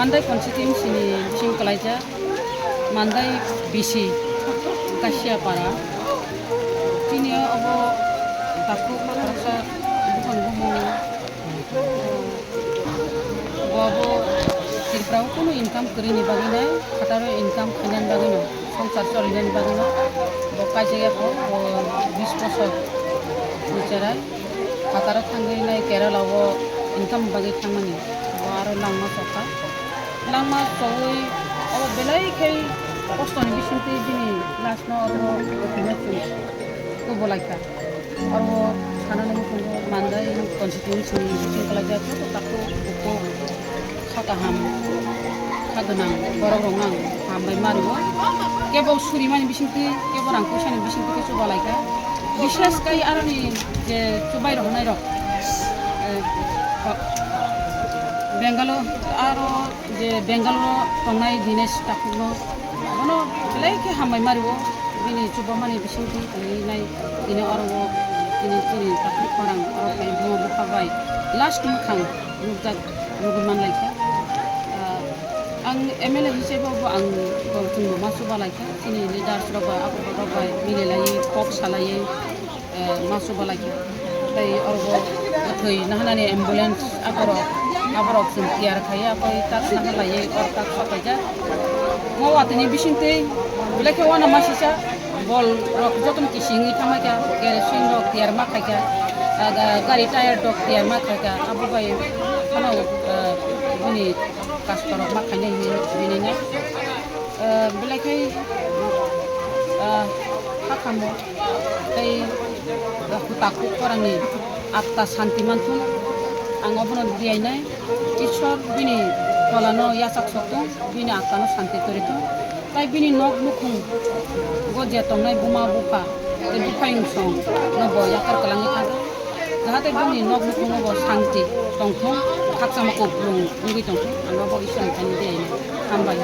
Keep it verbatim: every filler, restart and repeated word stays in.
Mandai constituency ni bising kwlaijak Mandai B C Kasia para. Chini obo takhuk khoroksa buphang buphang, bo bo Tripura o kunu income kwrwini bagwi nai, phataro income khainani bagwi no, swngchar cholinani bagwi no bo kaijak ya kho, bo bis bosor ni cherai. Phataro thangwi nai Kerala o income bagwi thangmani, bo aro langma chokha. Langma chowui o belai khe kostoni bisingtwi bini last no abo kubuilaikha. Oro sanani muchungo Mandai constituency ni bising kwlaijak joto takhuk bukhuk kha kaham, kha gwnang borok rokno ang hambai ma rwo. Kebo surimani bisingtwi, kebo rang puisani bisingtwi khe chubalaikha. Bishes kai aroni je chubai rok hwnai rok, eh, Bengaluru aro je Bengaluru tongnai Dinesh takhukno, bono belai khe hambai ma rwo. Bini chubamani bisingtwi tongwi nai, tini oro o tini chini takhuk khorang oro khai buma bupha bai last mwkhang nukjak, nugwi manlaikha. Ah, ang M L A hisabe bo ang bo chwngbo ma chubalaikha, chini leaders rok bai, aborok rok bai mililaiwi kok salaiwi, eh, ma chubalaikha. Tei oro bo bwthwi nahanani ambulance aborok, aborok chwng tiyar khai, aboi tak naharlaiwi oro tak sokaijak. Mo watwini bisingtwi belai khe uanama sisa bol rok jotono kisingwi thangbaikha, kerosene rok tiyar ma khaikha, ah, ga-, gari tyre rok tiyar ma khaikha, abo bai phano, ah, bini kastorok ma khainai hinwi hinwi no, ah, belai khe, ah, kha kamo tei, ah, takhuk khorangni atta santi manthung, ang obono diyainai. Ishwar bini tolano yachak sok thung, bini attano santi kwrwi thung. Tai bini nok nukhung go je tongnai buma bupha tei buphayung song no bo yakar kwlangwi thangkha. Jahate bini nok nukhungo bo santi tongthung, khakchangma kuplung wngwi tongthung, ang abo Ishwarni thani diyainai. Hambai.